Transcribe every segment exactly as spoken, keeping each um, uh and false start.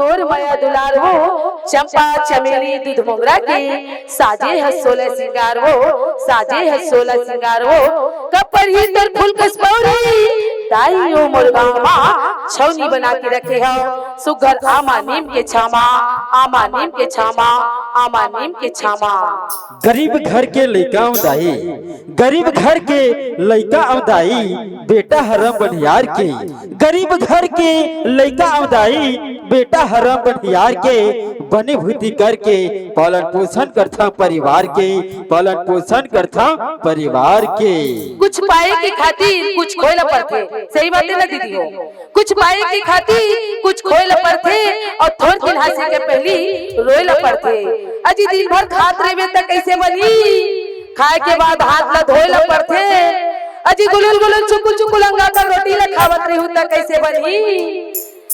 तोर मया दुलार वो, चंपा चमेली दूध मोंगरा के, साजे ह सोलह सिंगार वो, साजे ह सोलह सिंगार वो। कब परही तोर फूल कस पउरी, दाई ओ मोर गाँव मा छौनी बना के रखे हव। सुग्घर आमा नीम के छामा, आमा नीम के छामा, आमा नीम के छामा। गरीब घर के लइका अवदाई, गरीब घर के लइका अवदाई, बेटा हरम बनियार के। गरीब घर के लइका अवदाई, बेटा हरम बनियार के। बने भूती करके पालन पोषण करथा परिवार के, पालन पोषण करथा परिवार के। कुछ पाए के खातिर कुछ खोए ला पड़थे, सही बात है ना दीदी हो? कुछ पाए के खातिर कुछ खोए ला पड़थे अउ थोरकिन हाँसे के पहिली रोए ला पड़थे। अजी दिन भर खात रहिबे त कइसे बनही? खाए के बाद हाथ ला धोए ला पड़थे। अजी गुलुल गुलुल चुकुल चुकुल अंगा कर रोटी ला खावत रहिहू त कइसे बनही?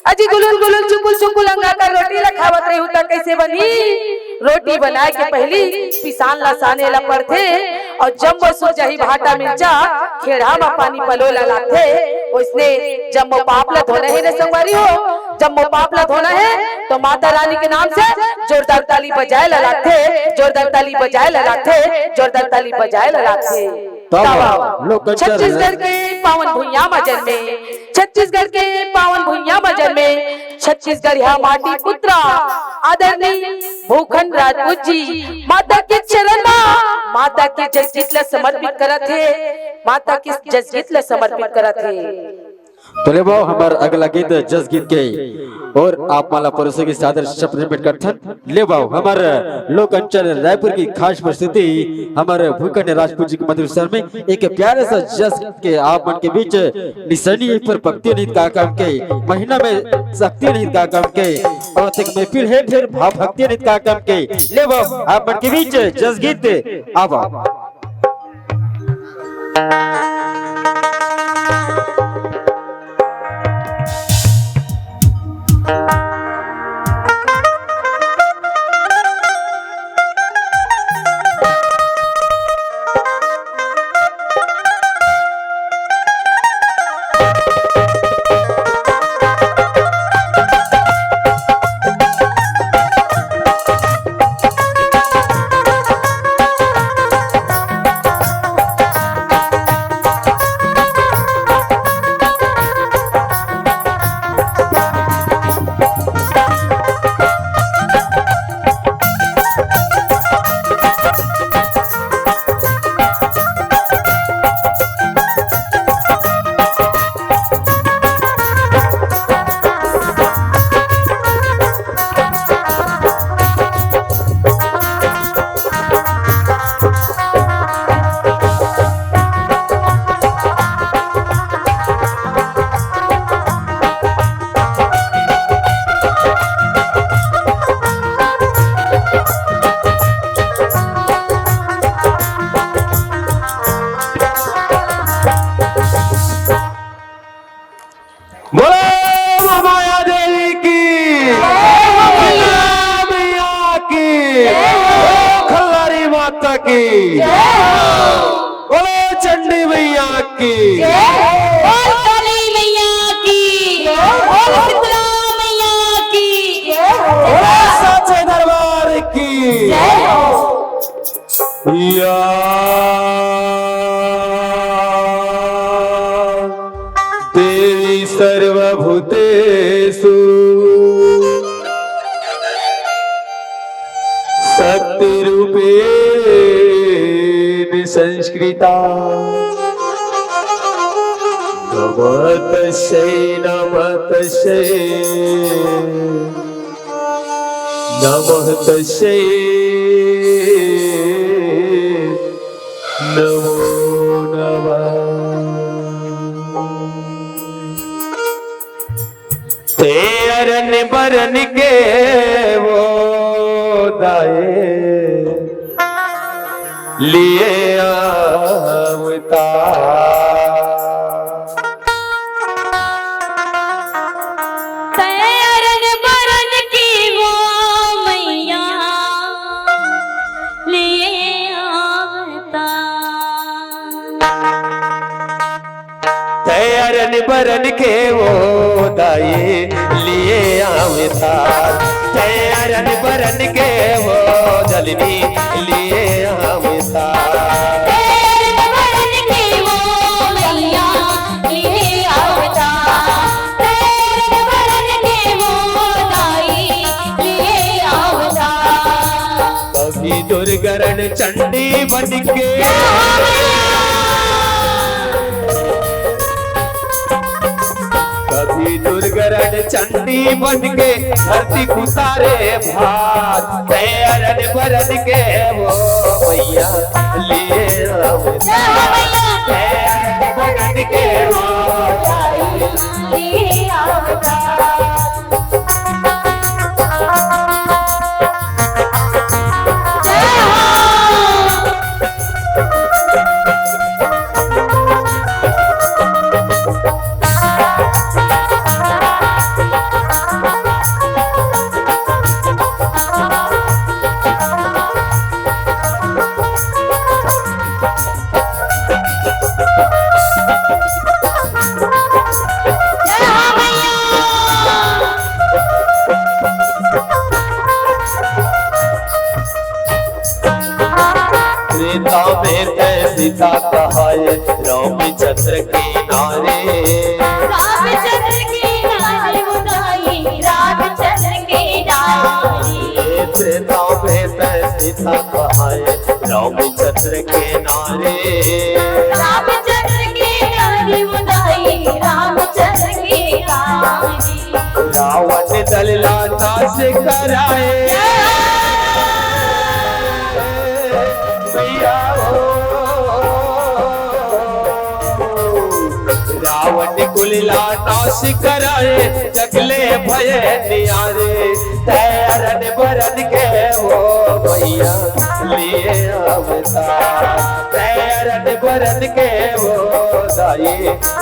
अजी गुलुल गुलुल चुकुल चुकुल अंगा कर रोटी ला खावत रहिहू त कइसे बनही? रोटी बनाए के पहिली पिसान ला साने ला पड़थे अउ जम्मो सूख जाही भाटा मिरचा, खेड़ा म पानी पलोए ला लागथे। ओइसने जम्मो पाप ला धोना हे न संगवारी हो, जम्मो पाप ला धोना हे त माता रानी के नाम से जोरदार ताली बजाए ला लागथे, जोरदार ताली बजाए ला लागथे, जोरदार ताली बजाए ला लागथे। तब तब लोकल छत्तीसगढ़ के पावन भुइयां म जन्मे, छत्तीसगढ़ के पावन भुइयां म जन्मे, छत्तीसगढ़िया माटी पुत्रा आदरणीय भूखंड राजपूत जी माता के चरण म माता के जसगीत ल समर्पित करत हे, माता के जसगीत ल समर्पित करत हे। तो ले बाव हमर अगला गीत जसगीत के अउ आप मन ला परोसे के सादर सप्रेम भेंट करथन। ले बाव हमर लोक अंचल रायपुर के खास प्रस्तुति हमर भूखंड राजपूत जी के मधुर स्वर में एक प्यारा सा जस के आप मन के बीच निसैनी पर भक्ति नृत्य कार्यक्रम के, महीना में शक्ति नृत्य कार्यक्रम के, अउ तक में फिर हे ढेर भाव भक्ति नृत्य कार्यक्रम के। ले बाव आप मन के बीच जसगीत आवा। बोलो महामाया देवी की, दुर्गा मैया की, खल्लारी माता की, बोलो चंडी मैया की। बोल काली मैया की, बोल शीतला मैया की, बोलो साचे दरबार की। या देवी सर्वभूतेषु शक्तिरूपेण संस्थिता। नमः तस्यै, नमः तस्यै, नमः तस्यै, नमो नमः। ते अरन बरन के वो दाए लिए आवता। तैं अरन बरन के वो मैया लिए आवता। तैं अरन बरन के वो दाई लिए आवता। तैं अरन बरन के वो जननी लिए अवतार। तैं अरन बरन के वो मैया लिए अवतार। तैं अरन बरन के वो दाई लिए अवतार। कभी दुर्गरण चंडी बन के, कभी दुर्गरण चंडी बन के धरती उतारे भार। तैं अरन बरन के वो मैया लिए अवतार। तैं अरन बरन के वो लिए अवतार। त्रेता में तैं सीता कहाए रामचंद्र के नारे। रामचंद्र के नारे उदाई, रामचंद्र के नारे। त्रेता में तैं सीता कहाए रामचंद्र के नारे। रामचंद्र के नारे उदाई, रामचंद्र के नारे। रावण दल ला नाश कराए। भैया हो, रावण कुल ला नाश कराए, जगले भय नियारे। तैं अरन बरन के वो भैया लिए अवतार। तैं अरन बरन के वो दाई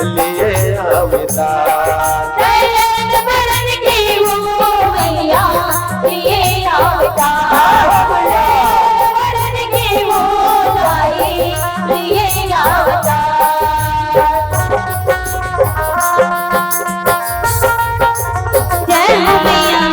लिए अवतार। तैं अरन बरन के वो मैया लिए अवतार। तैं अरन बरन के वो दाई लिए अवतार। जय हो मैया।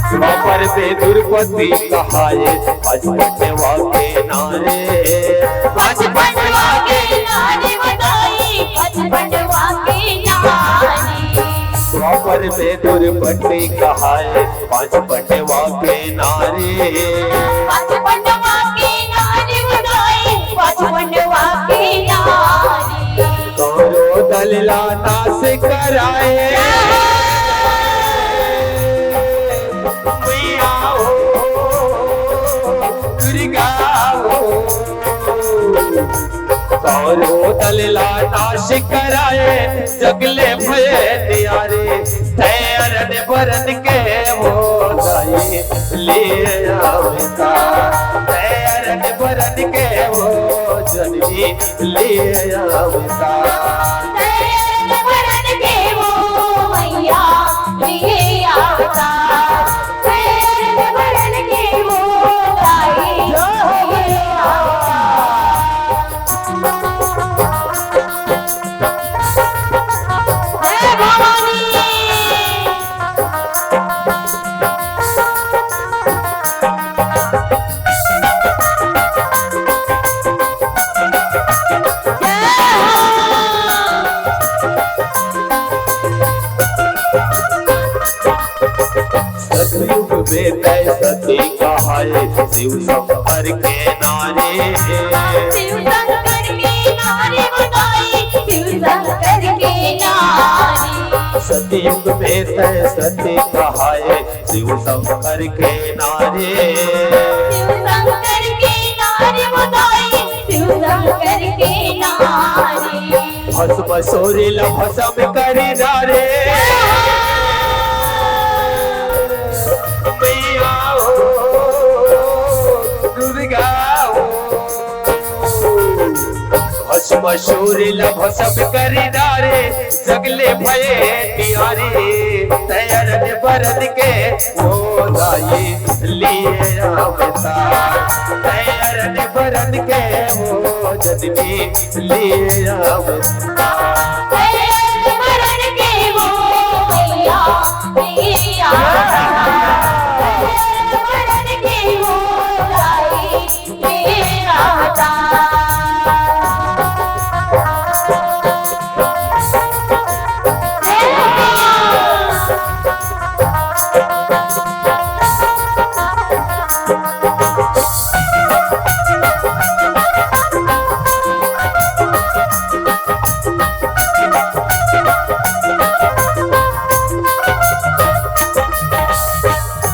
द्वापर में द्रौपदी कहाए पांच पांडवा के नारे। पांच पांडवा के नारे बताई, पांच पांडवा के नारे। द्वापर में द्रौपदी कहाए पांच पांडवा के नारे। पांच पांडवा के नारे बताई, पांच पांडवा के नारे। कौरव दल ला नाश कराए। मैया हो, दुर्गा हो, कौरव दल ला नाश कराए, जगले भय नियारे। तैं अरन बरन के वो दाई लिए अवतार। तैं अरन बरन के वो जननी लिए अवतार। तैं अरन बरन के वो मैया लिए अवतार। तैं अरन बरन के वो दाई लिए अवतार। जय भवानी। सतयुग में तैं सती कहाए शिव शंकर के नारे। शिव शंकर के नारे बताई, शिव शंकर के नारे। सतयुग में तैं सती कहाए शिव शंकर के नारे। शिव शंकर के नारे बताई, शिव शंकर के नारे। भस्म सूर्य ला भस्म करी डारे। मैया हो, दुर्गा हो। भस्म सूर्य ला भस्म करी डारे, जगले भय नियारे। तैं अरन बरन के वो दाई लिए अवतार, अरन बरन के वो जननी लिए अवतार।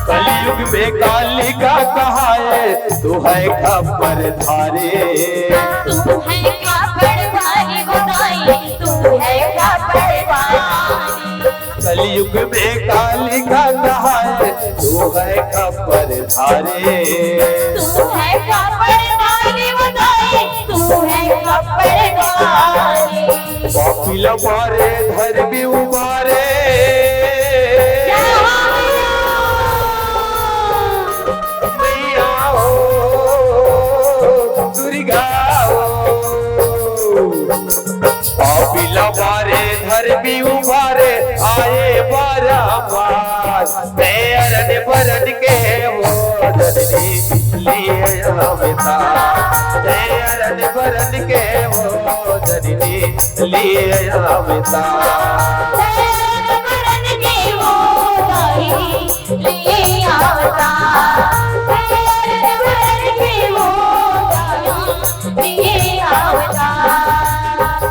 कलयुग में कालिका कहाए, तू है खप्पर धारी। तू है खप्पर धारी वो दाई, तू है खप्पर धारी। कलयुग में कालिका कहाए, तू है खप्पर धारी। तू है खप्पर धारी वो दाई, तू है खप्पर धारी। पापी ल मारे, धर्मी उबारे। मैया हो, दुर्गा हो। पापी ल मारे, धर्मी उबारे, आए बारंबार। अरन बरन के वो जननी लिए अवतार, अरन बरन के वो जननी लिए अवतार।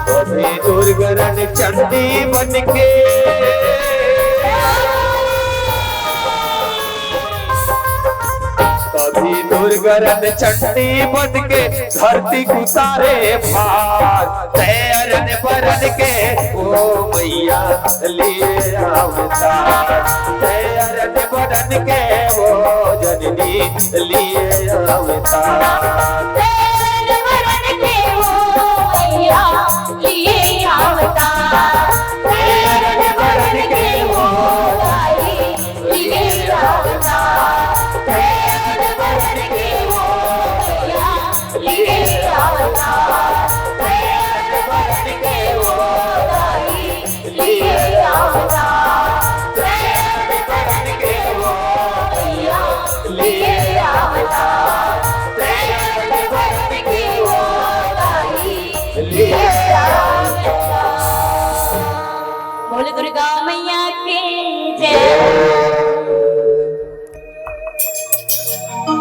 कभी दुर्गरन चंडी बन के, कभी दुर्गरन चंडी बन के धरती उतारे भार। अरन बरन के वो मैया लिए अवतार, अरन बरन के वो जननी लिए अवतार।